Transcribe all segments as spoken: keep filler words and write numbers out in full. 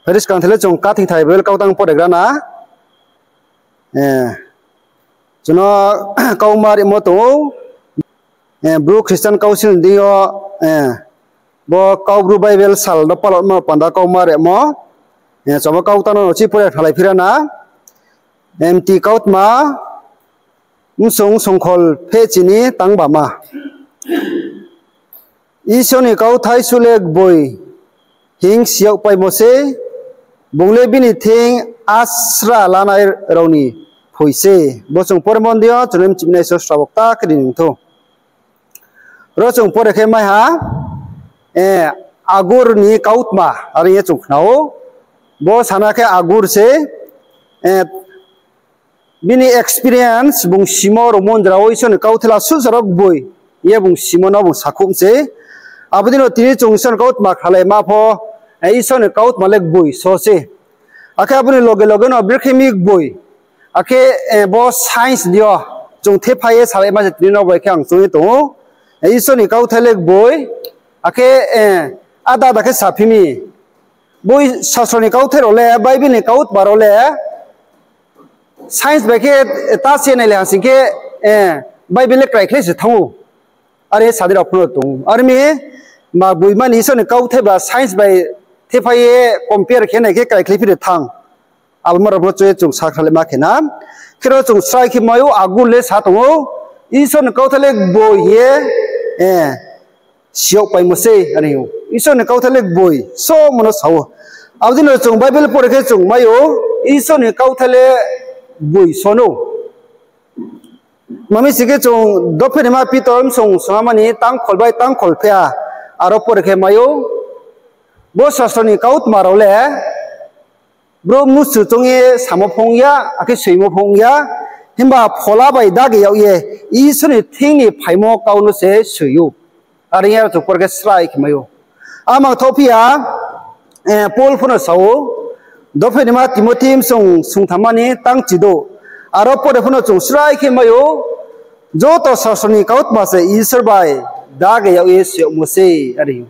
Phai di, skang the le chung kathing thai Bible kau tang pore gra na. Chung no kauma rimo tong ou, Bru Christian Council ni deing yo, bo Kaubru Bible sal no palama panda kauma rimo, chung bo kau tang no chi pore khnalai phi ra na. Mti kautma, msung songkhol phehchi ni tangbama. Isor ni kauthai suh le gboi hing si yagpaimo sei, bung le bini thing asra lanai rao ni phoi sei. Bo chung poremo deing yo chung le mchimnai so srabo kta khe ri nung thou. Ro chung pore khe mai ha, agur ni kautma, are ye chung khna ou. Bo sana khe agur se, bini experience, bung simo rao monjra wo Isor ni kauthai la suh saro gboi ye bung simo no bung sakhouh mi sei. Abo dei no tini chung Isor ni kautma khnalaima pho, Isor ni kautma le gboi so se. Akhe abo ni loge loge no brekhe mi gboi. Akhe bo science deing yo chung thephai ye salaima se tini no bai khe ang choung ye tong ou. Isor ni kauthai le gboi. Akhe ada ada khe saphi mi. Bo sasro ni kauthai rao le, Bible ni kautma rao le, science bai khe ta se nai le ha sing khe, Bible le kraikhlai se thanng ou. Are sa di rao pho no tong ou. Are mi, ma gboima ni Isor ni kauthai ba science bai thephai ye compare khe nai khe kraikhlai phi de thanng. Abo ma rao pho no chung ye chung sakhralaima khe na. Khe ro chung srai khe mai ou, agur le sa tong ou, Isor ni kauthai le gboi hing ye si yagpaimo sei, are ou. Isor ni kauthai le gboi somo no sa ou. Abo dei no chung Bible pore khe chung mai ou, Isor ni kauthai le gboi so no. Tma mi sing khe chung Dopherima Pitor msung songama ni tangkhol bai tangkhol pheha, aro pore khe mai ou. Bo sasro ni kautma rao le, brouh mnusu choung ye samo pho ong ya, akhe soimo pho ong ya, himba phola bai dage yag ye, Isor ni thing ni phaimo kau no se soi ou. Are ye aro chung pore khe srai khe mai ou. Amang thaoh phi ya, Paul pho no sa ou, Dopherima Timothi msung sungthamma ni tangchidouh, aro pore pho no chung srai khe mai ou, joto sasro ni kautma se Isor bai dage yag ye soi yagmo sei, are ou.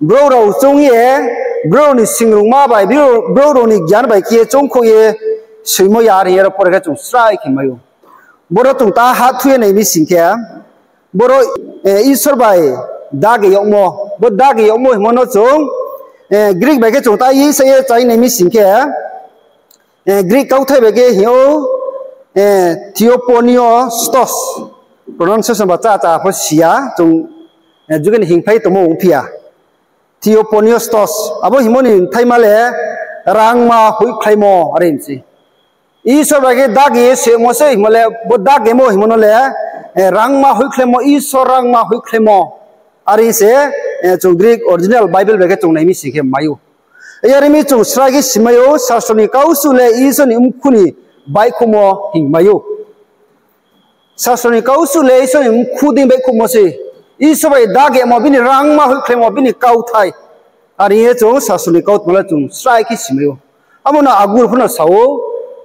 Brouh rao choung ye, brouh rao ni singrungma bai, brouh rao ni gian bai khe ye choungkhouh ye soimo ya, are ye aro pore khe chung srai khe mai ou. Boro chung ta hahthu ye nai mi sing khe, boro Isor bai dage yagmo, bo dage yagmo hingmo no chung Greek bai khe chung ta ye sa ye chai nai mi sing khe, Greek kauthai bai khe hing ou, theopneustos. Pronunciation ba cha cha pho si ya, chung jugen hingphai tongmo ongphi ya. Theopneustos, abo hingmo ni thaima le rangma hoihkhlaimo, are hing se. Isor bai khe dage ye soimo se hingmo le, bo dagemo hingmo no le, rangma hoihkhlaimo, Isor rangma hoihkhlaimo. Are hing se, chung Greek original Bible bai khe chung nai mi sing khe mai ou. Yar mi chung srai khe si mai ou, sasro ni kau suh le Isor ni mkhu ni baihkhouhmo hing mai ou. Sasro ni kau suh le Isor ni mkhu dei baihkhouhmo se. Isor bai dagemo, bini rangma hoihkhlaimo, bini kauthai. Are ye chung sasro ni kautma le chung srai khe si mai ou. Abo no agur pho no sa ou,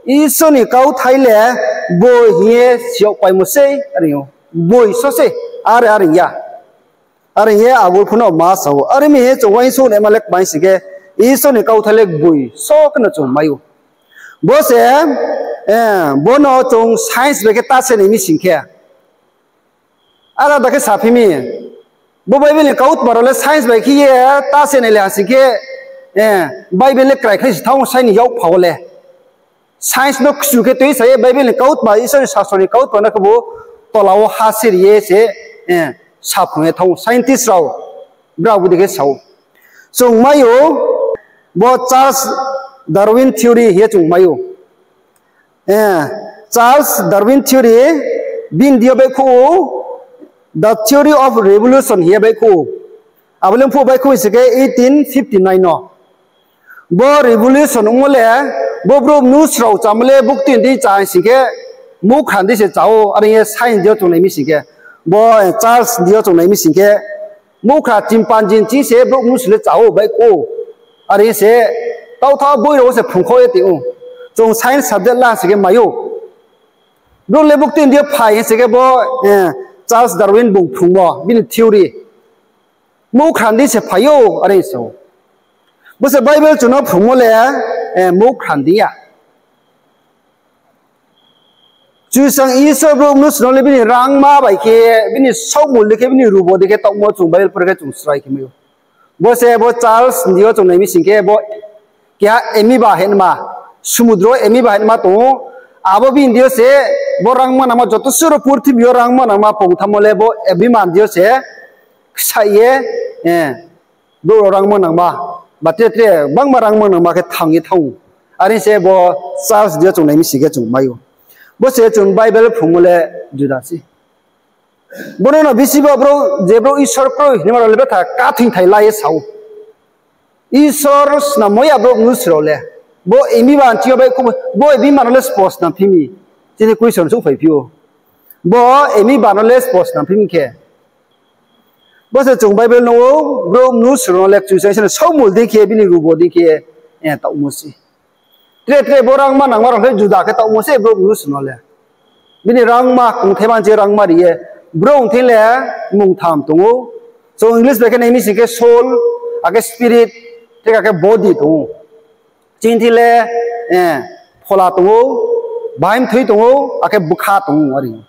Isor ni kauthai le gboi hing ye si yagpaimo sei, are ou. Gboi so se, are are ya. Are ye agur pho no ma sa ou. Are mi chung uaingsouh naima le kmai sing khe, Isor ni kauthai le gboi so khe no chung mai ou. Bo se, bo no chung science bai khe ta se nai mi sing khe, ada ada khe saphi mi. Bo Bible ni kautma rao le science bai khe ye ta se nai le ha sing khe, Bible le kraikhlai se thanng ou, sai ni yakpha wo le. Science no kchu khe tuisa ye Bible ni kautma, Isor ni sasro ni kautma no khebu tola wo ha siri ye se, saphrung ye thanng ou, scientist rao, brao bodei khe sa ou. Chung mai ou, bo Charles Darwin theory hing ye chung mai ou. Charles Darwin theory, bini deing yo baihkhouh ou, The Theory of Revolution hing ye baihkhouh ou. Abo le mphuh baihkhouh sing khe eighteen fifty nine no. Bo revolution ongmo le, bo brouh mnusu rao chámo le buktui dei chá sing khe, muhkhra dei se chá ou, are ye science deing yo chung nai mi sing khe, bo Charles deing yo chung nai mi sing khe, muhkhra chimpanzee ching se brouh mnusu le chá ou, baihkhouh ou. Are se, taohtha boi rao wo se phrungkhaoh ye tong ou. Chung science subject la sing khe mai ou. Brouh le buktui dei yo phai hing sing khe bo, Charles Darwin bung phrungmo, bini theory. Muhkhra dei se phai ou, are sa ou. Bo se Bible chung no phrungmo le, eh, mouh khrang dei ya. Kchusoyang Isor brouh mnusu no le bini rangma bai khe, bini saohmul dei khe, bini rubo dei khe taohmo chung Bible pore khe chung srai khe mai ou. Bo se bo Charles ni yo chung nai mi sing khe bo keha amoeba hingma, sumudro amoeba hingma tong ou. Abo bini dei yo se bo rangma nangma joto suro purthimbi yo rangma nangma pongthamo le bo amoeba ni dei yo se ksaih ye, eh, brouh rao rangma nangma, ba tre tre bangma rangma nangma khe thanng ye thanng ou. Are se bo Charles ni yo chung nai mi sing khe chung mai ou. Bo se chung Bible phrungmo le juda sei. Bo no no bisi bo brouh, je brouh Isor kroi hingma rao le betha kathing thai la ye sa ou. Isor snammo ya brouh mnusu rao le. Bo amoeba ni thing yo baihkhouh, bo amoeba no le sbo snam phi mi? Chini question souhphai phi ou. Bo amoeba no le sbo snam phi mi khe. Bo se chung Bible no ou, brouh mnusu rao no le Kchusoyang Isor ni saohmul dei khe, bini rubo dei khe, eh, taohmo sei. Tre tre bo rangma nangma rao khe juda khe taohmo sei brouh mnusu no le. Bini rangma kongthai manche rangma ri ye, brouh thing le mungtham tong ou. Chung English bai khe nai mi sing khe soul, akhe spirit, tre akhe body tong ou. Chini thing le, eh, phola tong ou, bahaing mthoi tong ou, akhe bkha tong ou are.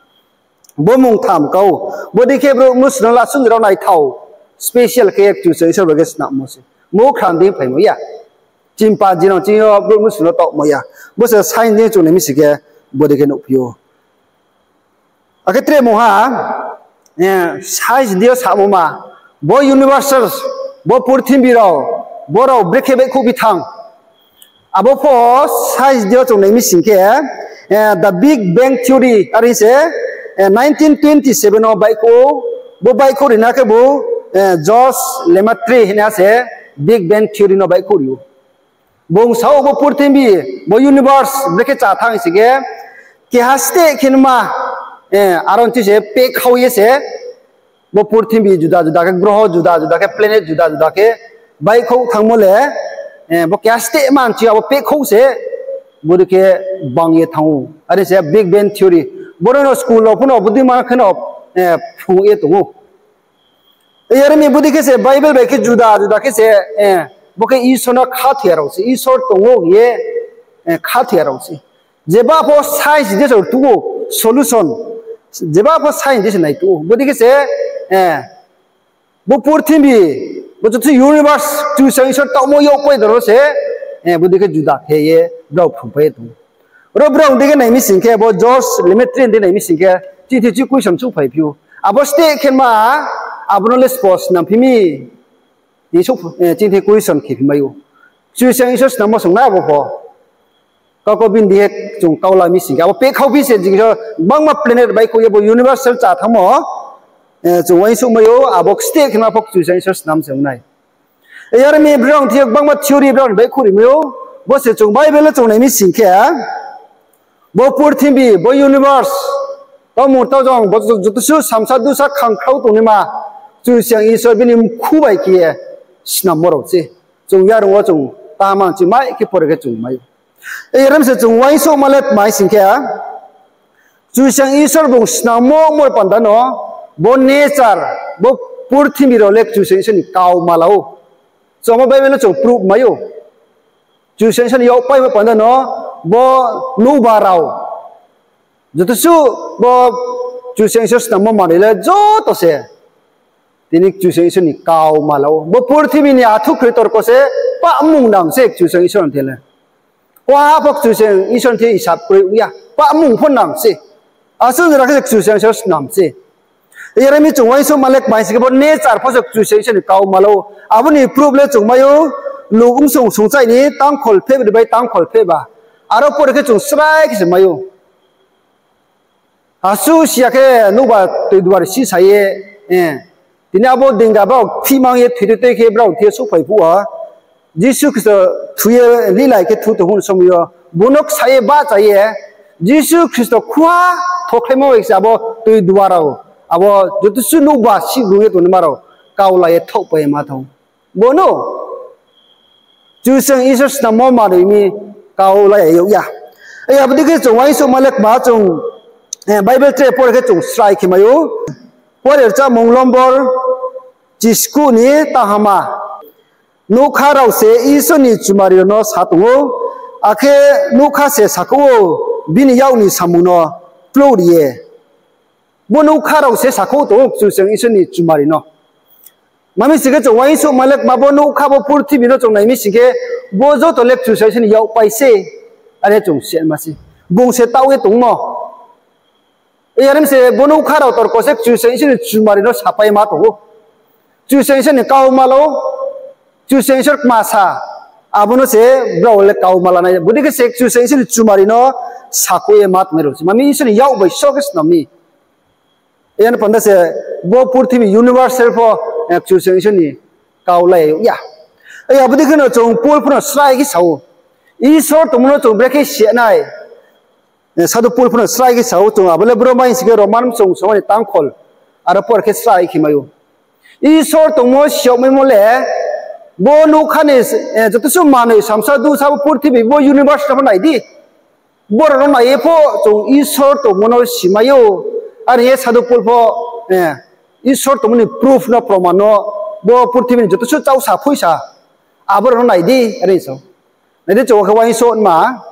Bo mungtham kau, bo dei khe brouh mnusu no le asuh ni rao naithao, special khe Kchusoyang Isor bai khe snammo se. Mouh khrang dei phaimo ya. Chimpanzee no chini yo brouh mnusu no taohmo ya. Bo se science ni chung nai mi sing khe, bo dei khe nuhphi ou. Akhe tre mungha, eh, science ni dei yo samo ma, bo universe, bo purthimbi rao, bo rao brekhe baihkhouh bi thanng. Abo pho science ni dei yo chung nai mi sing khe, eh, The Big Bang Theory are se, eh, nineteen twenty seven wo baihkhouh ou, bo baihkhouh ri na khe bo, eh, George Lemaitre hingna se Big Bang Theory no baihkhouh ri ou. Bung sa ou bo purthimbi, bo universe brekhe chá thanng sing khe, keha steh khe nma, eh, aro ni thing se pehkhau ye se, bo purthimbi juda juda khe, groho juda juda khe, planet juda juda khe baihkhouh thanngmo le, eh, bo keha steh manchi abo pehkhouh se, bo dei khe bang ye thanng ou. Are se Big Bang Theory. Bo no school rao pho no bodei ma khe no, eh, phrung ye tong ou. Yar mi bodei khe se Bible bai khe juda juda khe se, eh, bo khe Isor no khathoi ya rao se, Isor tong ou hing ye, eh, khathoi ya rao se. Jeba pho science dei se rtuh ou, solution. Jeba pho science dei se nai rtuh ou. Bodei khe se, eh, bo purthimbi, bo joto universe, Kchusoyang Isor taohmo yagpai doro se, eh, bodei khe juda khe ye brao phrungpai ye tong ou. Ro brao dei khe nai mi sing khe, bo George Lemaitre dei nai mi sing khe, chini thing chi question souhphai phi ou. Abo steh khe ma, abo no le sbo snam phi mi? Hing souh, eh, chini thing question khe phi mai ou. Kchusoyang Isor snammo song nai abo pho. Kau kau bini dei khe chung kau la mi sing khe, abo pehkhau phi se jing so, bangma planet baihkhouh ye bo universe chá thanngmo, eh, chung uaingsouh mai ou, abo steh khe ma pho Kchusoyang Isor snam se ong nai. Yar mi brao thing yo bangma theory brao ni baihkhouh ri mai ou, bo se chung Bible le chung nai mi sing khe, bo purthimbi, bo universe, tongmung taujong, bo joto suh samsa dusa khangkhrao tongnaima, Kchusoyang Isor bini mkhu bai khe ye snammo rao se. Chung yarung wo chung ta manchi mai khe pore khe chung mai ou. Yar mi se chung uaingsouhma le tma hing sing khe, Kchusoyang Isor bung snammo mor panda no, bo nature, bo purthimbi rao le Kchusoyang Isor ni kau ma la ou. Chung abo Bible no chung proof mai ou. Kchusoyang Isor ni yagpaimo panda no, bo nouhba rao, joto suh bo Kchusoyang Isor snammo manoi le joto se tini Kchusoyang Isor ni kau ma la ou. Bo purthimbi ni athu kri torko se pah mung nang se Kchusoyang Isor ni thing le. Koha pho Kchusoyang Isor ni thing hisab kroi ong ya. Pah mung pho nang se. Asuh jora khe se Kchusoyang Isor snam se. Yar mi chung uaingsouhma le kmai sing khe bo nature pho se Kchusoyang Isor ni kau ma la ou. Abo ni proof le chung mai ou. Luk bsung sungchai ni tangkhol pheh bai tangkhol pheh ba. Aro pore khe chung srai khe se mai ou. Asuh siya khe nouhba toi duari sisa ye, eh, tini abo dengga brao thihmang ye thoi tei tei khe brao thih ye souhphai phuh wo, Jisu Khristo thu ye lilai khe thu tong phuh ni somoi yo, bung no ksa ye bahcha ye, Jisu Khristo khuha thokhlaimo bai se abo toi duari rao, abo joto suh nouhba sibrung ye tongnaima rao kau la ye thaohpai ye ma thanng ou. Bo no Kchusoyang Isor snammo manoi ni kau la ya yag ya. Abo dei khe chung uaingsouhma le kma chung, eh, Bible tre pore khe chung srai khe mai ou. Pore rchamung lombor chiskuh ni tahama. Nougkha rao se Isor ni chumari rao no sa tong ou, akhe nougkha se sakhouh ou, bini yak ni samung no plouh ri ye. Bo nougkha rao se sakhouh tong ou Kchusoyang Isor ni chumari no. Tma mi sing khe chung uaingsouhma le kma, bo nougkha bo purthimbi no chung nai mi sing khe, bo joto le Kchusoyang Isor ni yakpai se, are chung sima se. Bung se taoh ye tongmo. Are mi se bo nougkha rao torko se Kchusoyang Isor ni chumari no sapai ma tong ou. Kchusoyang Isor ni kau ma la ou, Kchusoyang Isor kma sa, abo no se brao le kau ma la nai. Bodei khe se Kchusoyang Isor ni chumari no sakhouh ye ma tongnai rao se. Tma mi Isor ni yak bai só khe snam mi. Are panda se bo purthimbi universal pho, eh, Kchusoyang Isor ni kau lai yag ya. Abo dei khe no chung Paul pho no srai khe sa ou. Isor tongmo no chung brekhe si nai. Eh, Sadhu Paul pho no srai khe sa ou, chung abo le bro mai sing khe Roman bsong soma ni tangkhol, aro por khe srai khe mai ou. Isor tongmo si yagmaimo le, bo nougkha ni, eh, joto suh manoi samsa dusa bo purthimbi bo universe no pho nai di. Boro no nai ye pho chung Isor tongmo no si mai ou. Are ye Sadhu Paul pho, eh, Isor tongmo ni proof no, proman no, bo purthimbi ni joto suh chausa phuisa, abo rao no nai di, are sa ou. Nai di chung khe uaingsouhma,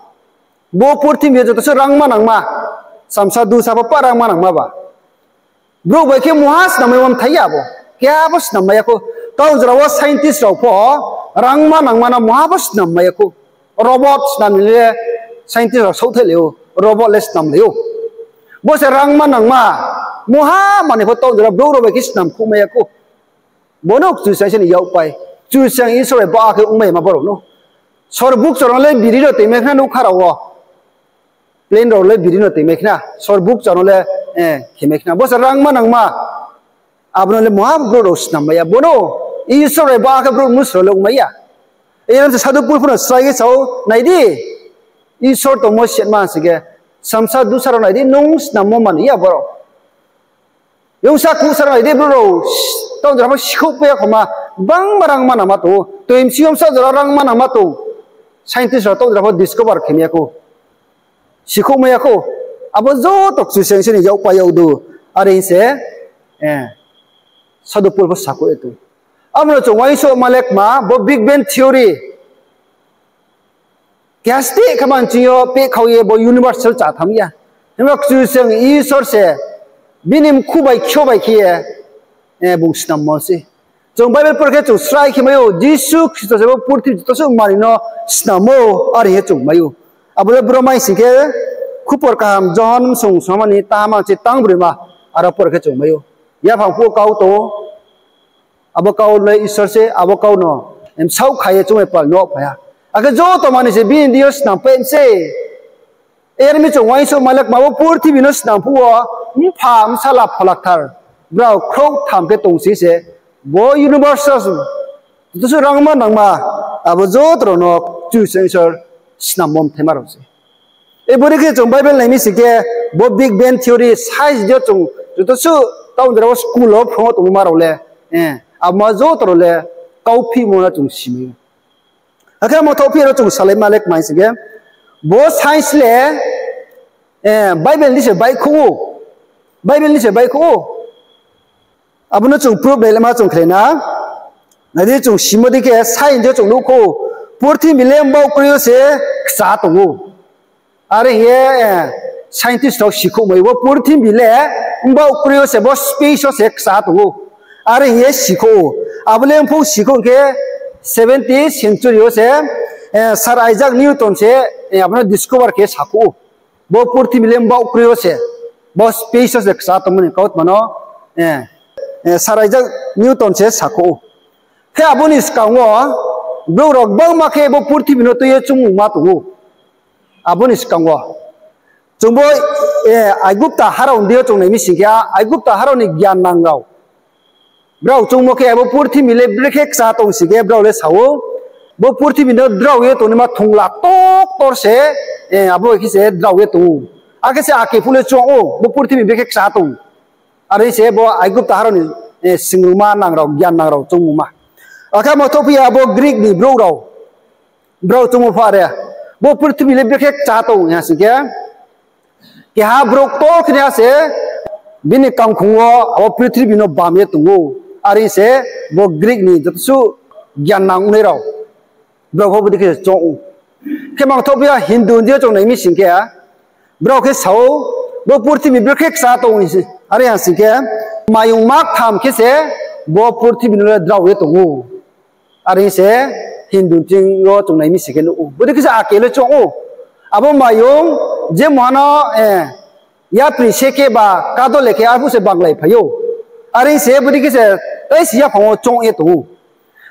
bo purthimbi yo joto suh rangma nangma, samsa dusa pho pa rangma nangma ba. Brouh bai khe mungha snam mai mthai ya bo. Keha pho snam mai ya khou. Taoh jora wo scientist rao pho rangma nangma no mungha pho snam mai ya khou. Robot snam ni le scientist rao souhthai lai ou. Robot le snam lai ou. Bo se rangma nangma. Mungha manoi pho taoh jora brouh rao bai khe snam khouh mai ya khou. Bo no Kchusoyang Isor ni yakpai. Kchusoyang Isor bai ba khe ongmai ma bo rao no. Sor bukchar no le biri no toimai khna nougkha rao wo. Plane rao le biri no toimai khna, sor bukchar no le, eh, khemai khna. Bo se rangma nangma. Abo no le mungha brouh rao snam mai ya. Bo no Isor bai ba khe brouh mnusu rao le ongmai ya. Are se Sadhu Paul pho no srai khe sa ou, nai di. Isor tongmo si ma sing khe, samsa dusa rao nai di, nung snammo manoi ya boro. Yongsa kuhsa rao nai di, brouh rao taoh jora pho sikhouh pai ya khoma, bangma rangma nangma tong ou. Toi msi yomsa jora rangma nangma tong. Scientist rao taoh jora pho discover khe mai ya khou. Sikhouh mai ya khou. Abo joto Kchusoyang Isor ni yakpai yag du. Are hing se, eh, Sadhu Paul pho sakhouh ye tong. Abo no chung uaingsouhma le kma, bo Big Bang theory. Keha steh khe manching yo pehkhau ye bo universal chá tham ya. Himba Kchusoyang Isor se bini mkhu bai kcho bai khe ye, eh, bung snammo se. Chung Bible por khe chung srai khe mai ou, Jisu Khristo se bo purthimbi joto suh manoi no snam ou, are hing ye chung mai ou. Abo le bro mai sing khe, Khupor Kaham Johon bsong soma ni tama chi tangbroima, aro por khe chung mai ou. Yaphang phuh wo kau tong ou. Abo kau le Isor se, abo kau no, em, saohkha ye chung bai pal no phai ha. Akhe joto manoi se bini deing yo snam pai mi se. Are mi chung uaingsouhma le kma, bo purthimbi no snam phuh wo, Mpha, Bsala, Phola Kthar, brao khrouhtham khe tong si se, bo universe, joto suh rangma nangma, abo joto rao no Kchusoyang Isor snammo mthaima rao se. Bodei khe chung Bible nai mi sing khe, bo Big Bang theory, science yo chung joto suh taoh jora wo school wo phrung wo tongma rao le, eh, abo ma joto rao le kauphimo no chung si mai ou. Akhe amo thohphi aro chung salaima le kma hing sing khe, bo science le, eh, Bible ni se baihkhouh ou. Bible ni se baihkhouh ou. Abo no chung proof lai lama chung khlai na. Nai di, chung simo dei khe science yo chung nuhkhouh ou. Purthimbi le mbaoh kroi yo se kchá tong ou. Are hing ye, eh, scientist rao sikhouh mai ou. Bo purthimbi le mbaoh kroi yo se, bo space yo se kchá tong ou. Are hing ye sikhouh ou. Abo le mphuh sikhouh khe seventy century yo se, eh, Sir Isaac Newton se, eh, abo no discover khe sakhouh ou. Bo purthimbi le mbaoh kroi yo se, bo space yo se kchá tongmo ni kautma no, eh, eh, Sir Isaac Newton se sakhouh ou. Khe abo ni skang wo brouh rao gbangma khe bo purthimbi no tui ye chungmungma tong ou. Abo ni skang wo chung bo, eh, Aigupta harao ni deing yo chung nai mi sing khe, Aigupta harao ni gyan nang rao, brao chungmo khe abo purthimbi le brekhe kchá tong sing khe brao le sa ou, bo purthimbi no drao ye tongnaima thongla ktor ktor se, eh, abo khe se drao ye tong ou. Akhe se ake phuh le chung ou, bo purthimbi brekhe kchá tong. Are se bo Aigupta harao ni, eh, singrungma nang rao, gyan nang rao chungmungma. Akhe amo thohphi ya abo Greek ni brouh rao, brao chungmo pho are, bo purthimbi le brekhe kchá tong ha sing khe, keha brouh ktor khe naiha se bini kangkhong wo abo purthimbi no bam ye tong ou. Are se bo Greek ni joto suh gyan nang ongnai rao, brao pho bodei khe se choung ou. Khe mangthouh phi ya Hindu ni deing yo chung nai mi sing khe, brao khe sa ou, bo purthimbi brekhe kcha tong, are ya sing khe, mayong ma ktham khe se bo purthimbi no le drao ye tong ou. Are se Hindu ni deing yo chung nai mi sing khe nuh ou. Bodei khe se ake le choung ou. Abo mayong je mungha no, eh, yapri se khe ba kado le khe arphuh se banglai phai ou. Are se bodei khe se taisi yaphang wo choung ye tong ou.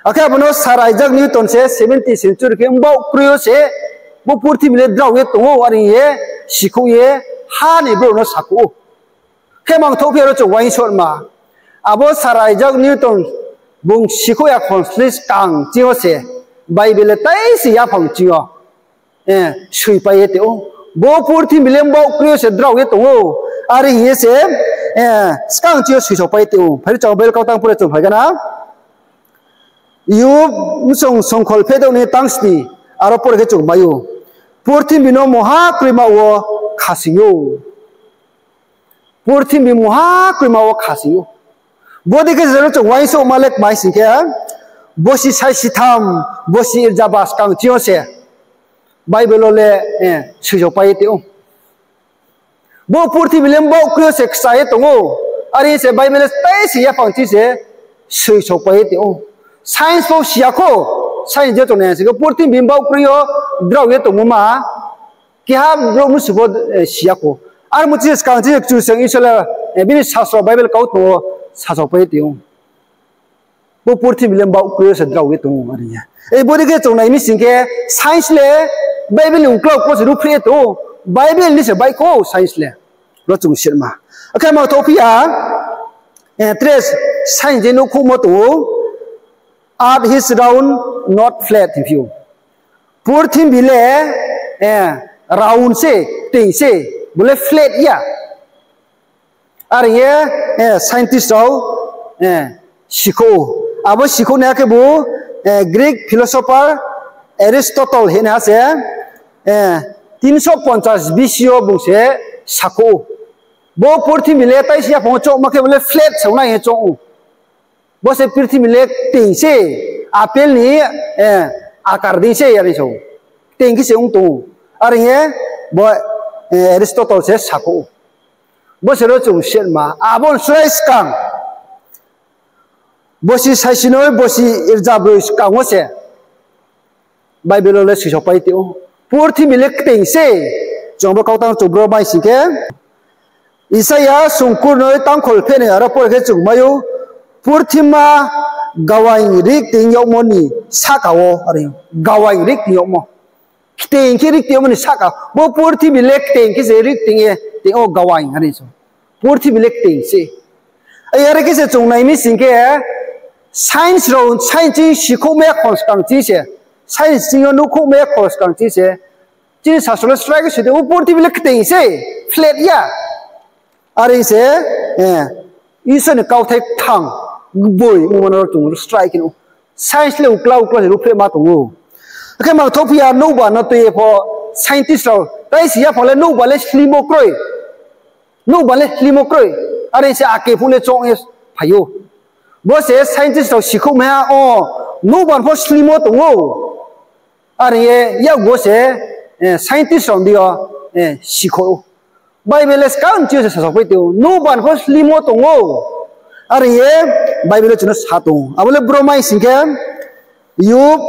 Akhe abo no Sir Isaac Newton se seventeenth century khe mbaoh kroi yo se bo purthimbi le drao ye tong ou, are ye sikhouh ye ha ni brouh no sakhouh ou. Khe mangthouh phi ya ro chung uaingsouhma. Abo Sir Isaac Newton bung sikhouh ya khonsli skang ching yo se Bible le taisi yaphang ching yo, eh, soipai ye tong ou. Bo purthimbi le mbaoh kroi yo se drao ye tong ou. Are hing ye se, eh, skang ching yo soisopai ye tong ou. Phai di chung Bible kautang pore chung phai gana. Iyub bsong songkhol pheh douh ni tang sni, aro pore khe chung mai ou. Purthimbi no mungha kroima wo khasing ou. Purthimbi mungha kroima wo khasing ou. Bodei khe se ro chung uaingsouhma le kmai sing khe, bosi saisitham, bosi rzaba skang ching yo se Bible wo le, eh, soisopai ye tong ou. Bo purthimbi le mbaoh kroi yo se kcha ye tong ou. Are se Bible le taisi yaphang ching se soisopai ye tong ou. Science pho si ya khou, science je chung nai ya sing khe purthimbi mbaoh kroi yo drao ye tongmo ma keha brouh mnusu pho, eh, si ya khou. Armo ching se skang ching se Kchusoyang Isor le, eh, bini sasro Bible kau tong ou, sasaopai ye tong ou. Bo purthimbi le mbaoh kroi yo se drao ye tong ou, are ya. Ei bodei khe chung nai mi sing khe science le Bible ni uklau kau se ruhphreh ye tong ou. Bible ni se baihkhouh science le. Ro chung sirma. Akhe mangthouh phi ya, eh, tre science je nuhkhouhmo tong ou. Earth is round, not flat, hing phi ou. Purthimbi le, eh, round se, kting se, bo le flat ya. Are ye, eh, scientist rao, eh, sikhouh ou. Abo sikhouhnaiha khebu, eh, Greek philosopher Aristotle hingnaiha se, eh, tinso ponchas B C yo bung se sakhouh ou. Bo purthimbi le taisi yaphang wo choungma khe bo le flat se ong nai hing ye choung ou. Bo se purthimbi le kting se, apple ni, eh, akar dei se, are sa ou. Kting khe se ong tong ou. Are hing ye bo, eh, Aristotle se sakhouh ou. Bo se ro chung sirma, abo ni slái skang, bosi saisi noi bosi rzabroi skang wo se Bible wo le soisopai tong ou. Purthimbi le kting se. Chung bo kautang chung bro mai sing khe, Isaia songkurnoi tangkhol pheh noi aro pore khe chung mai ou, purthima gawaing rikting yagmo ni sahka wo, are gawaing rikting yagmo. Kting khe rikting yagmo ni sahka, bo purthimbi le kting khe se rikting ye tong ou gawaing, are sa ou. Purthimbi le kting se. Ai, are khe se chung nai mi sing khe, science rao, science ching sikhouhmai ya khon skang ching se, science ching yo nuhkhouhmai ya khon skang ching se, chini sasro le srai khe soi di, bo purthimbi le kting se, flat ya. Are se, eh, Isor ni kauthai kthang, gboi, mungma no chung srai khe no. Science le uklau uklau se ruhphrehma tong ou. Akhe mangthouh phi ya nouhba no tui ye pho scientist rao, taisi yaphang le nouhba le slimo kroi. Nouhba le slimo kroi. Are se ake phuh le choung ye phai ou. Bo se scientist rao sikhouhmai ha, o, nouhba pho slimo tong ou. Are ye yakgu se, eh, scientist rao ni deing yo, eh, sikhouh ou. Bible le skang ching yo se sasaopai tong ou, nouhba pho slimo tong ou. Are ye Bible le chung no sa tong ou. Abo le bro mai sing khe, Iyub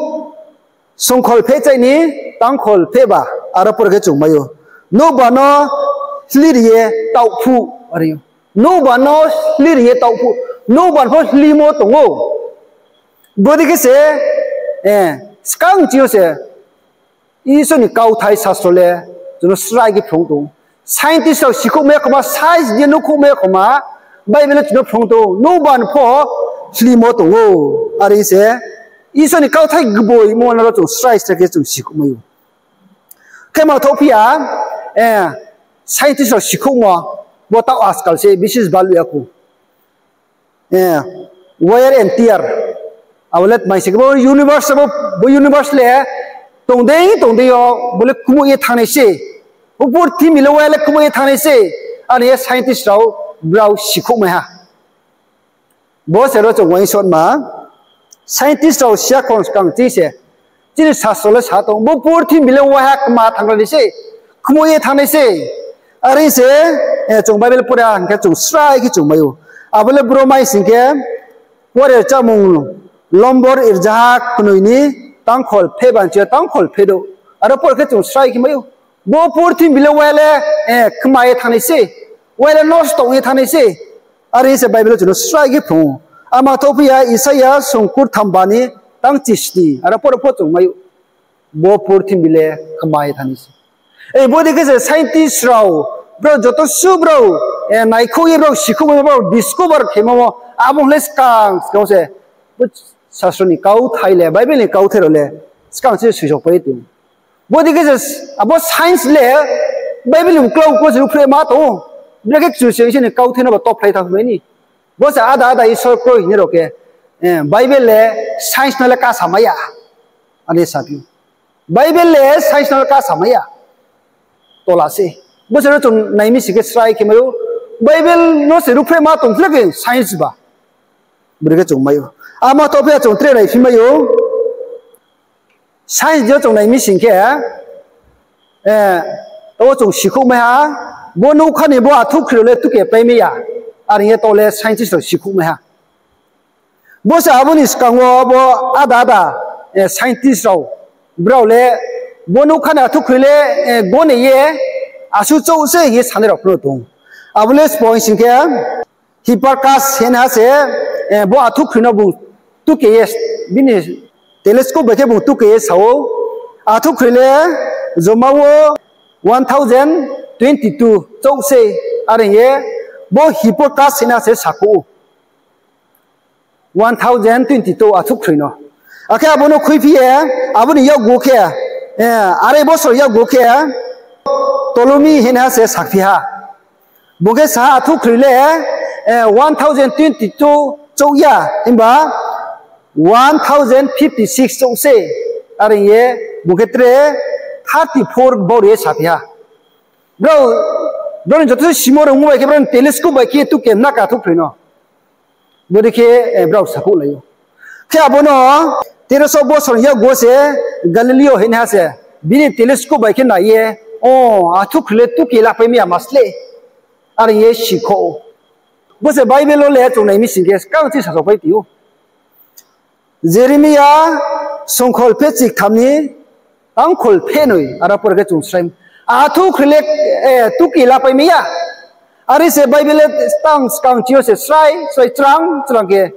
songkhol phehchai ni tangkhol phehba, aro pore khe chung mai ou. Nouhba no sli ri ye taoh phuh, are ou. Nouhba no sli ri ye taoh phuh, nouhba pho slimo tong ou. Bodei khe se, eh, skang ching yo se Isor ni kauthai sasro le chung no srai khe phrung tong ou. Scientist rao sikhouhmai ya khoma, science je nuhkhouhmai ya khoma, Bible le chung no phrung tong ou, nouhba pho slimo tong ou. Are se Isor ni kauthai gboi mungma no ro chung srai srai khe chung sikhouhmai ou. Khe mangthouh phi ya, eh, scientist rao sikhouhmo, bo taoh আজকাল se বিশেষ balu ya khou. Eh, wear and tear. Abo le tma hing se khe bo universe, bo, bo universe le tong dei, tong dei yo, bo le kmuh ye thanngnai se. Bo purthimbi le wear le kmuh ye thanngnai se. Are ye scientist rao brao sikhouhmai ha. Bo se ro chung uaingsouhma. Scientist rao siya khong skang chini se, chini sastro le sa tong, bo purthimbi le waiha kma thanng nai se, khmo ye thanng nai se. Are se, chung Bible pore hing khe chung srai khe chung mai ou. Abo le bro mai sing khe, pore chámung lombor rzaha knoi ni tangkhol phe banchi yo tangkhol phe douh. Aro pore khe chung srai khe mai ou. Bo purthimbi le waiha le, kma ye thanng nai se, waiha le nosto ong ye thanng nai se. Are se Bible wo chung no srai khe phrung ou. Ama thophi ya Isaia songkur tham ba ni tang chisni, aro pore pho chung mai ou. Bo purthimbi le kma ye thanng nai se. Bodei khe se scientist rao, brao joto suh brao, naikhouh ye brao sikhouhmo, brao discover khemo, abo le skang skang se, bo sastro ni kauthai le, Bible ni kauthai rao le, skang se soisopai tong. Bodei khe se, abo science le, Bible ni uklau kau se ruhphreh ma tong ou. Brekhe Kchusoyang Isor ni kauthai no ba tophlai thanngmai ni. Bo se ada ada Isor kroi hing ye rao khe, Bible le science no le kasamai ya. Are saphi ou. Bible le science no le kasamai ya. Tola se. Bo se ro chung nai mi sing khe srai khe mai ou. Bible no se ruhphreh ma tong phle khe science ba. Bodei khe chung mai ou. Ama thophi ya chung tre naiphi mai ou. Science de chung nai mi sing khe, taoh wo chung sikhouhmai ha, bo nougkha ni bo athuhkhri rao le tuke pai mai ya. Are hing ye taoh le scientist rao sikhouhmai ha. Bo se abo ni skang wo bo ada ada scientist rao, brao le bo nougkha ni athuhkhri le gone ye asuh chouh se hing ye sanai rao pho no tong ou. Abo le sbo hing sing khe, Hipparchus hing ha se, bo athuhkhri no bung tuke ye, bini telescope bai khe bung tuke ye sa ou, athuhkhri le joma wo one thousand twenty two chouh se, are hing ye bo Hipparchus hing ha se sakhouh ou. One thousand twenty two athuhkhri no. Akhe abo no khuiphi ye, abo ni yakgu khe, arai bosor yakgu khe, Ptolemy hing ha se saphi ha. Bung khe sa ha athuhkhri le one thousand twenty two chouh ya, himba one thousand fifty six chouh se. Are hing ye bung khe tre thirty four bau ri ye saphi ha. Brao, brao ni joto se simo rungmo bai khe brao ni telescope bai khe tuke mna ka athuhkhri no. Bodei khe brao sakhouhlai ou. Khe abo no teroso bosor ni yakgu wo se Galileo hing ha se, bini telescope bai khe nai ye, o, athuhkhri le tuke lapai mai ya ma sle, are hing ye sikhouh ou. Bo se Bible wo le chung nai mi sing khe skang se sasaopai tong ou. Jeremia songkhol phe chiktham ni tangkhol phe noi, aro pore khe chung srai, athuhkhri le tuke lapai mai ya. Are se Bible le tang skang chini yo se srai srai chrang chrang khe,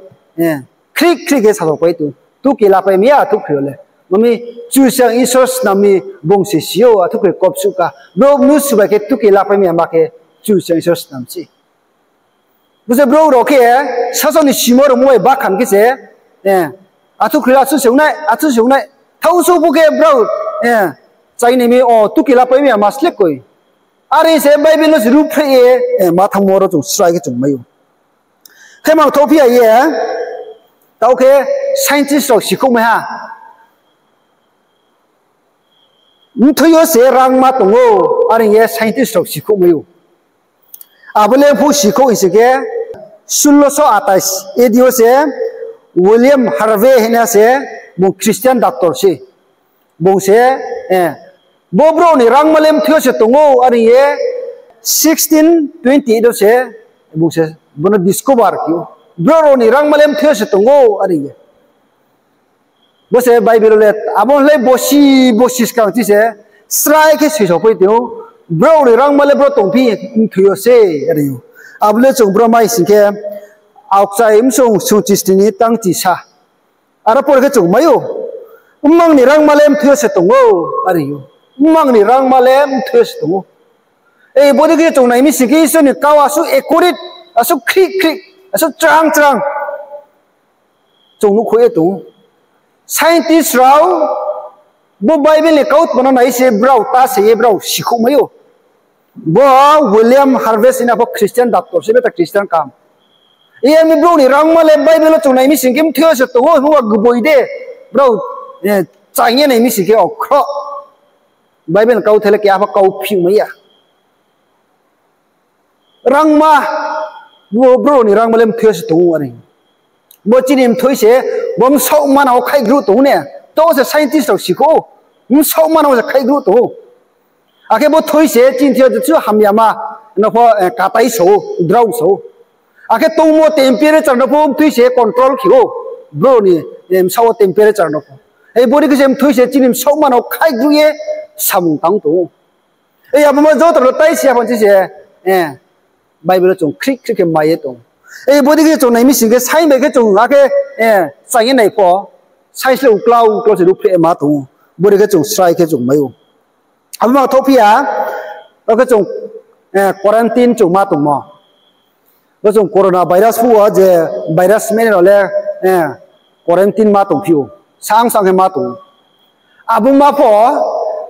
khri khri khe sasaopai tong ou. Tuke lapai mai ya athuhkhri yo le. Mami, Kchusoyang Isor snam mi bung se si ou, athuhkhri kop suh ka. Brouh mnusu bai khe tuke lapai mai ya ma khe Kchusoyang Isor snam se. Bo se brouh rao khe, sasaoh ni simo rungmo bai bakhan khe se, athuhkhri le asuh se ong nai, asuh se ong nai. Thaohsuh pho khe brao, chainai mi o tuke lapai mai ya ma sle koi. Are se Bible no se ruhphreh ye ma thanngmo ro chung srai khe chung mai ou. Khe mang thophi ya ye, taoh khe scientist rao sikhouhmai ha. Mthoi yo se rangma tong ou, are hing ye scientist rao sikhouhmai ou. Abo le phu sikhouh hing sing khe, ষোলোশো আঠাশ A D wo se William Harvey hing ha se, bung Christian doctor se. Bung se, bo brouh ni rangma le mthoi yo se tong ou, are hing ye sixteen twenty eight wo se, bung se, bo no discover khe ou. Brouh rao ni rangma le mthoi yo se tong ou, are hing ye. Bo se Bible wo le, abo le bosi, bosi skang chini se, srai khe soisopai tong ou, brouh ni rangma le brouh tongphi mthoi yo se, are ou. Abo le chung bro mai sing khe, Aokchai msong sungchisni ni tangchisa. Aro pore khe chung mai ou. Mmang ni rangma le mthoi yo se tong ou, are ou. Mmang ni rangma le mthoi yo se tong ou. Bodei khe chung nai mi sing khe Isor ni kau asuh accurate, asuh khri khri, asuh chrang chrang chung nuhkhouh ye tong ou. Scientist rao, bo Bible ni kautma no nai se brao ta se ye brao sikhouhmai ou. Bo William Harvey hing na pho Christian doctor se, beta Christian kam. Iye mi brouh ni rangma le Bible wo chung nai mi sing khe mthoi yo se tong ou, himba gboi de. Brao, chaing ye nai mi sing khe okhro. Bible ni kauthai le keha pho kau phimai ya. Rangma, bo brouh ni rangma le mthoi yo se tong ou, are. Bo chini mthui se, bo bsaoh manang wo khaihgruh tong ou ne. To se scientist rao sikhouh ou. Bsaoh manang wo se khaihgruh tong ou. Akhe bo thui se chini thing yo jesuh hamyama no pho, eh, katai sa ou, drao sa ou. Akhe tongmo temperature no pho mthui se control khe ou. Brouh ni, eh, bsaoh wo temperature no pho. Bodei khe se mthui se chini bsaoh manang wo khaihgruh ye samung tang tong ou. Abo ma joto no tai si ya pho chi se, eh, Bible wo chung khrih khrih khe mai ye tong ou. Bodei khe chung nai mi sing khe, saing bai khe chung akhe, eh, chaing ye nai pho, science le uklau uklau se ruhphreh ma tong ou. Bodei khe chung srai khe chung mai ou. Abo ma thoh phi ya, abo khe chung, eh, quarantine chung ma tongmo. Bo chung corona virus phuh wo je virus meni rao le, eh, quarantine ma tongphi ou. Saong saong khe ma tong ou. Abo ma pho,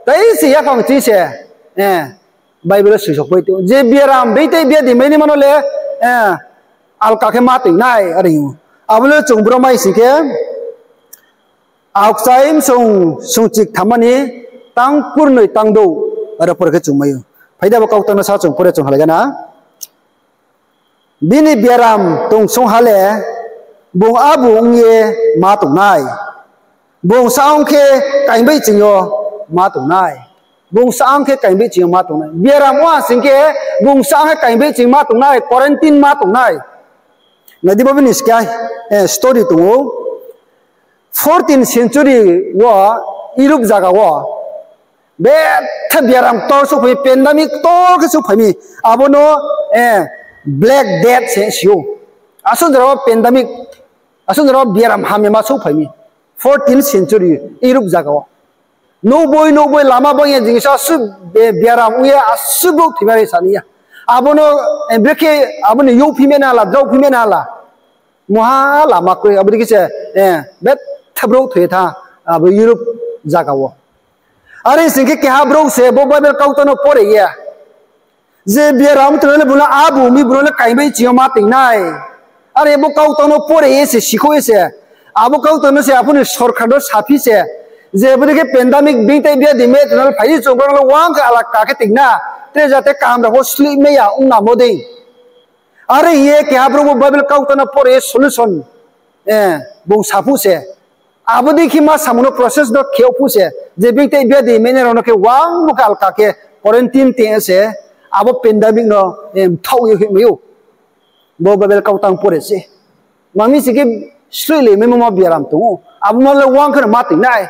tai se yaphang chi se, eh, Bible wo soisopai tong ou. Je biaram, being tei biadi mainaima no le, eh, alka khe ma toing nai, are hing ou. Abo le chung bro mai sing khe, Aokchai bsung sungchik thamma ni tang kurnoi tang douh, aro pore khe chung mai ou. Phai di abo kautang no sa chung pore chung halai gana. Bini biaram tong song ha le, bung abu ong ye ma tong nai. Bung saong khe kaing baihching yo ma tong nai. Bung saong khe kaing baihching yo ma tong nai. Biaram ong ha sing khe, bung saong khe kaing baihching ma tong nai, quarantine ma tong nai. Nai di bo bini skang, eh, story tong ou. Fourteenth century wo Europe zaga wo betha biaram ktor souhphai mi, pandemic ktor khe souhphai mi. Abo no, eh, Black Death se si ou. Asuh jora wo pandemic, asuh jora wo biaram hamyama souhphai mi. Fourteenth century Europe zaga wo. Nouhboi nouhboi lama bang ye jingsa asuh, eh, biaram ong ye asuh brouh thoimai ri sa ni ya. Abo no, eh, brekhe abo ni youhphi mena la, drao phi mena la. Muha lama kroi, abo dei khe se, eh, betha brouh thoi ye thanng, abo Europe zaga wo. Are sing khe keha brouh se bo Bible kautang no pore ye, je biaram tongnai le bung no abu mi bung no le kaing baihching yo ma toing nai. Are bo kautang no pore ye se, sikhouh ye se, abo kautang no se aphuh ni sorkar no saphi se, je bodei khe pandemic being tei biadi meni rao no le phai ye chung brao no le wang khe alka khe toing na, tre jate kaham rao pho sleihmai ya ong namo dei. Are hing ye keha brouh bo Bible kautang no pore ye solution, eh, bung saphuh se. Abo dei khe ma samung no process no khe phuh se, je being tei biadi meni rao no khe wang bo khe alka khe quarantine tong ye se, abo pandemic no, eh, mthaoh ye hoihmai ou. Bo Bible kautang pore se. Mami sing khe sleihleimaimo ma biaram tong ou. Abo ma le wang khe no ma toing nai.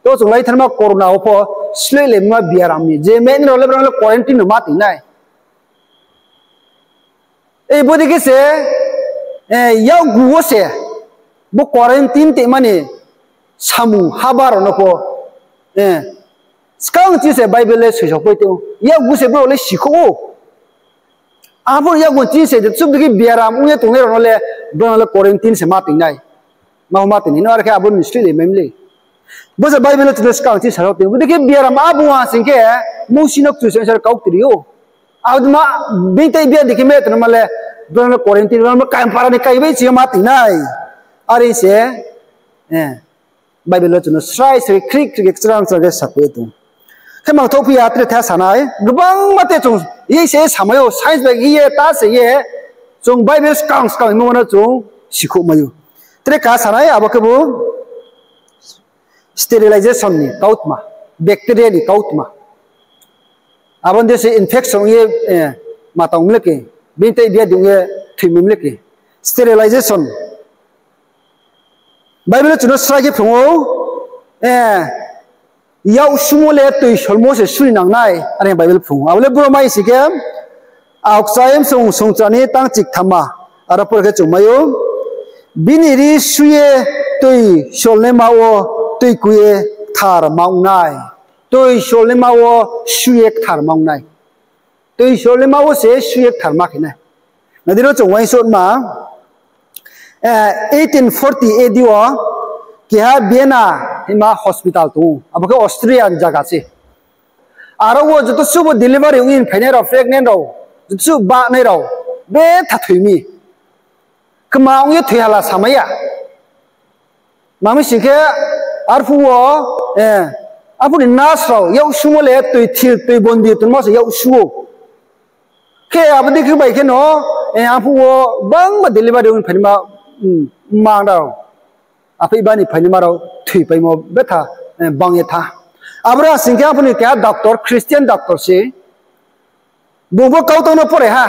To chung laithanma corona wo pho sleihleimaimo ma biaram ni. Je meni rao le brao no le quarantine no ma toing nai. Ei bodei khe se, eh, yakgu wo se, bo quarantine tongma ni samung haba rao no pho, eh, skang chi se Bible le soisopai tong ou. Yakgu se brouh le sikhouh ou. Abo yakgu chi se, je chubu dei khe biaram ong ye tongnai rao no le, brao no le quarantine se ma toing nai. Ma ma toing nai, no are khe abo ni sleihleimai mlei. Bo se Bible le chung no skang chi sa tong ou. Bodei khe biaram abu ha sing khe, Mousi no Kchusoyang se kaukti ri ou. Abo dei ma, being tei biadi khe meni rao no ma le, brao no le quarantine, brao no le kaing para ni kaing baihching yo ma toing nai. Are se, eh, Bible le chung no srai srai khrih khrih khe kchrang kchrang khe sakhouh ye tong ou. Khe mangthouh phi ya tre tha sa nai, gbangma te chung ye se samai ou, science bai khe ye ta se ye, chung Bible skang skang hingmo no chung sikhouh mai ou. Tre ka sa nai, abo khebu sterilization ni kautma, bacteria ni kautma. Abo ni se infection ong ye, eh, ma tang mle khe, being tei biadi ong ye thoimai mle khe. Sterilization. Bible chung no srai khe phrung ou, eh, yak sumo le toi solmo se sui nang nai, are Bible phrung ou. Abo le bro mai sing khe, Aokchai bsung sungchra ni tang chik thamma, aro pore khe chung mai ou. Bini ri sui ye toi solnaima wo toi kui ye kthar ma ong nai. Toi solnaima wo sui ye kthar ma ong nai. Toi solnaima wo se sui ye kthar ma khe nai. Nai di ro chung uaingsouhma, eh, eighteen forty A D wo keha Vienna hima hospital tong ou. Abo khe Austrian zaga se. Aro wo joto subo delivery ong ye phainai rao, pregnant rao, joto subo bahnai rao, betha thoi mi. Kma ong ye thoi hala samai ya. Mami sing khe, arphuh wo, eh, arphuh ni nurse rao yak sumo le toi thil, toi bondi tongmo se yak su ou. Khe abo dei khe bai khe no, eh, arphuh wo gbangma delivery ong ye phainaima, hmm, mma rao, apheihba ni phainaima rao thoipaimo betha, eh, bang ye tha. Abra sing khe arphuh ni keha doctor, Christian doctor se. Bung bo kautang no pore ha.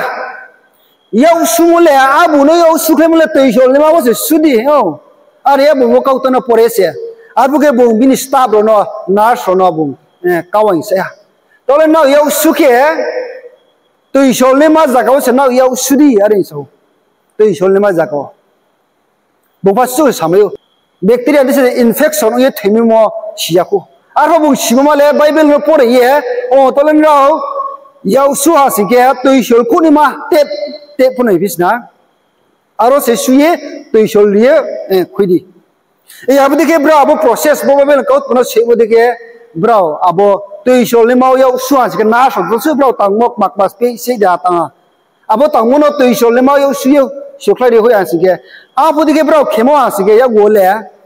Yak sumo le, abo no yak sukhlaimo le toisol naima wo se su di, o. Are ya bung bo kautang no pore se. Arphuh khe bung bini staff rao no, nurse rao no bung, eh, kau aing sa ha. Tole nrao yak su khe, toisol naima zaga wo se nrao yak su di, are sa ou. Toisol naima zaga wo. Bung pha su samai ou. Bacteria de se infection ong ye thoimaimo si ya khou. Arphuh bung simo ma le Bible no pore ye, o tole nrao yak su ha sing khe toisol khouh naima tep, tep pho nai phi sna. Aro se su ye toisol ri ye, eh, khui di. E, abo dei khe brao abo process bo Bible ni kautma no seimo dei khe brao abo toisol naima wo yak su ha sing khe nurse rao se brao tangmo kma kma spei se da tang ha. Abo tangmo no toisol naima wo yak su ye sokhlai ri hoih ha sing khe. Abo dei khe brao khemo ha sing khe yakgu wo le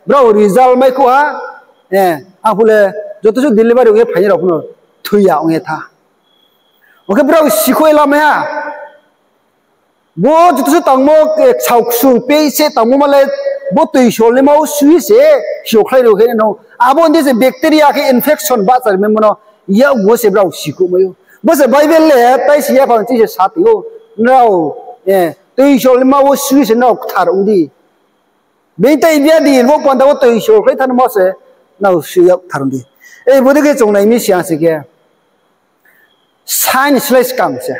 brao result mai khou ha, eh, arphuh le joto su delivery ong ye phainai rao pho no thoi ya ong ye tha. Ong khe brao sikhouh ye lamai ha. Bo joto se tangmo, eh, ksaoh ksung pei se tangmo ma le, bo toisol naima wo su ye se, sokhlai ri hoih nai no. Abo ni se bacteria khe infection bahcha ri maimo no, yakgu wo se brao sikhouh mai ou. Bo se Bible le, tai si yaphang chi se sa tong ou. Nrao, eh, toisol naima wo su ye se nrao kthar ong di. Being tai bia di, bo panda wo toisol khlai thanngmo se, nrao su ye kthar ong di. E, bo dei khe chung nai mi si ya sing khe. Science le skang se.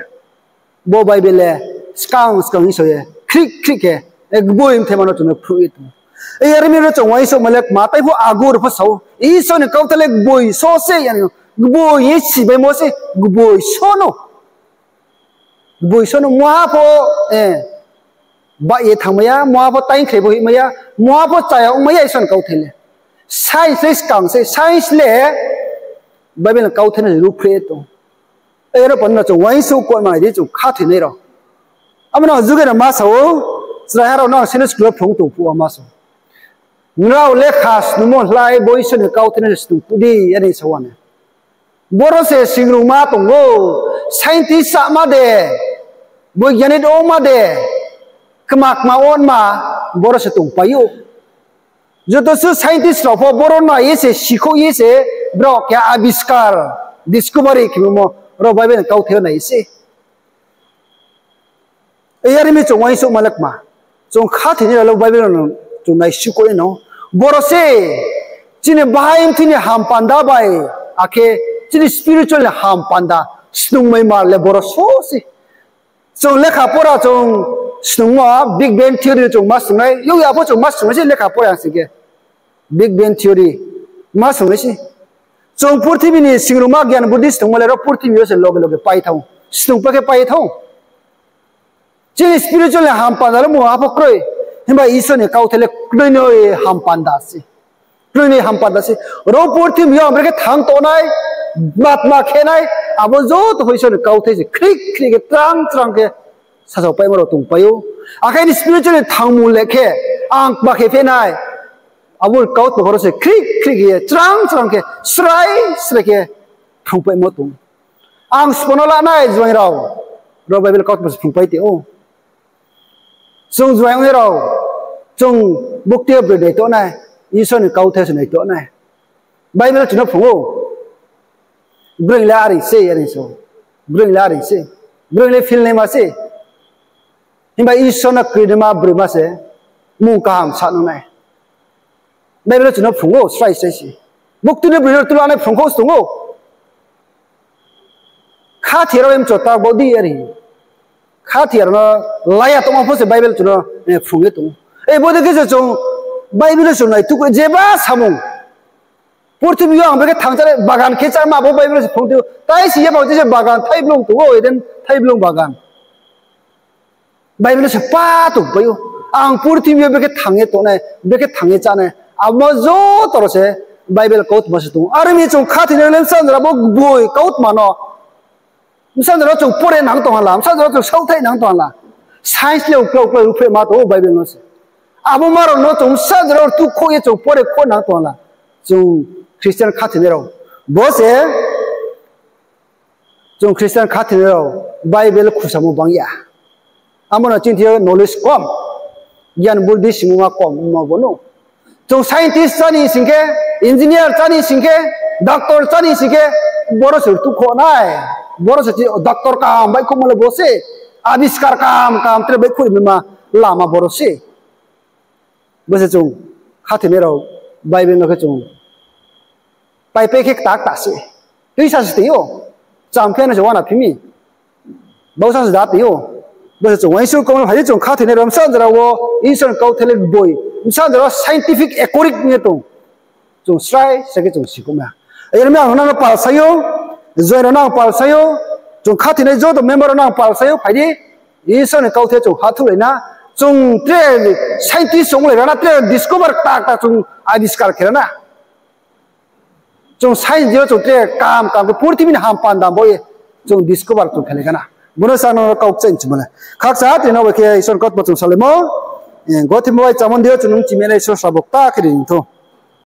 Bo Bible le skang skang hing so ye, khrih khrih khe, e, gboi mthaima no chung no phruh ye tong. E, are mi ro chung uaingsouhma le kma, tai pho agur pho sa ou. Isor ni kauthai le gboi so se, yani, gboi ye sibaimo se, gboi so no. Gboi so no, muha pho, eh, bah ye thanngmai ya, muha pho taingkhre pho hoihmai ya, muha pho chaya ongmai ya Isor ni kauthai le. Science le skang se, science le Bible ni kauthai no ruhphreh tong. Aro panda no chung uaingsouh kouhma nai di chung khathoinai rao. Abo no juge no ma sa ou, chraiha rao no ang Sunday school wo phrung tong phuh wo ma sa ou. Nrao lekha snungmo hlai bo Isor ni kauthai no se snung phuh di, ani sa ou ani. Boro se singrungma tong ou, scientist sama de, boigyani ongma de, kma kma ongma, boro se tongpai ou. Joto su scientist rao pho boro nai ye se, sikhouh ye se, brao khe abiskar, discovery khemo mo, ro Bible ni kauthai yo nai se. E, are mi chung uaingsouhma le kma. Chung khathoinai rao le Bible no chung naisuhkhouh ye no. Boro se, chini bahai mthi ni hampanda bai, akhe chini spiritual ni hampanda, snungmaima le boro so se. Chung lekha pora chung snungmo, Big Bang Theory chung ma snungnai, yag ya pho chung ma snungnai se lekha pora sing khe. Big Bang Theory ma snungnai se. Chung purthimbi ni singrungma gyan buddhi snungmo le ro purthimbi yo se loge loge pai thanng ou. Snungpai khe pai ye thanng ou. Chini spiritual ni hampanda le mungha pho kroi. Himba Isor ni kauthai le kroi noi hampanda se. Kroi noi hampanda se. Ro purthimbi yo ang brekhe thanng tongnai, matma khe nai, abo joto pho Isor ni kauthai se khrih khrih khe trang trang khe sasaopaimo rao tongpai ou. Akhe ni spiritual ni thangmung le khe, ang kma khe phe nai. Abo ni kautma boro se khrih khrih khe ye, trang trang khe, srai srai khe phrungpaimo tong. Ang sbo no la nai juaing rao, ro Bible kautma se phrungpai tong ou. Chung juaing ong ye rao, chung bukti yo broi nai tong nai, Isor ni kauthai se nai tong nai. Bible chung no phrung ou. Broi le are se, are se. Broi le are se. Broi le philnaima se. Himba Isor no krinaima broima se mung kaham sa nung nai. Bible chung no phrung ou, srai srai se. Bukti ni broi no tulanai phrung khou se tong ou. Khathoi rao emcho ta bo di are. Khathoi rao no laya tongma pho se Bible chung no, eh, phrung ye tong ou. E, bo dei khe se chung Bible chung nai tuku jeba samung. Purthimbi yo ang brekhe thang chá nai, bagan khe cháma bo Bible se phrung tong ou. Tai si ye bang chi se bagan, thaiblung tong ou, Eden thaiblung bagan. Bible se pa tongpai ou. Ang purthimbi yo brekhe thang ye tongnai, brekhe thang ye chánai. Abo joto rao se Bible kautma se tong ou. Are mi chung khathoinai le bsa jora bo gboi kautma no. Bsa jora chung pore nang tong ha la, bsa jora chung saohthaih nang tong ha la. Science le uklau uklau ruhphreh ma tong ou Bible no se. Abo ma rao no chung bsa jora tukhoh ye chung pore khoh nang tong ha la. Chung Christian khathoinai rao. Bo se Chung Christian khathoinai rao Bible khusamo bang ya. Abo no chini thing yo knowledge kom. Gian buddhi simungma kom mo bo no. Chung scientist chá ni sing khe, engineer chá ni sing khe, doctor chá ni sing khe, boro se tukhouh nai. Boro se chi doctor kaham baihkhouhmo le bo se. Abiskar kaham kaham tre baihkhouh ri ma lama boro se. Bo se chung khathoinai rao Bible no khe chung paipai khe kta kta se. Tuisa se tong ou. Cham khe no se uana phi mi. Bausa se da tong ou. Bo se chung uaingsouh kau no phai di, chung khathoinai rao bsa jora wo Isor ni kauthai le boi, bsa jora wo scientific accurate ong ye tong. Chung srai sa khe chung sikhouh mai. Aro mi ang nang no pal sai ou, join rao nang pal sai ou, chung khathoinai joto member rao nang pal sai ou, phai di. Isor ni kauthai chung hathuhlai na, chung tre scientist ong lai ra na, tre discover kta kta chung abiskar khe ra na. Chung science di yo chung tre kam kam khe purthimbi ni ham panda bo ye chung discover chung khe lai kha na. Bo no sa nang no kau kchaih chimo le. Khakchang tini no bai khe Isor ni kautma chung salaimo. Gothe mo bai chámo ni deing yo chung nung chimi nai Isor srabo kta khe ri ni thou.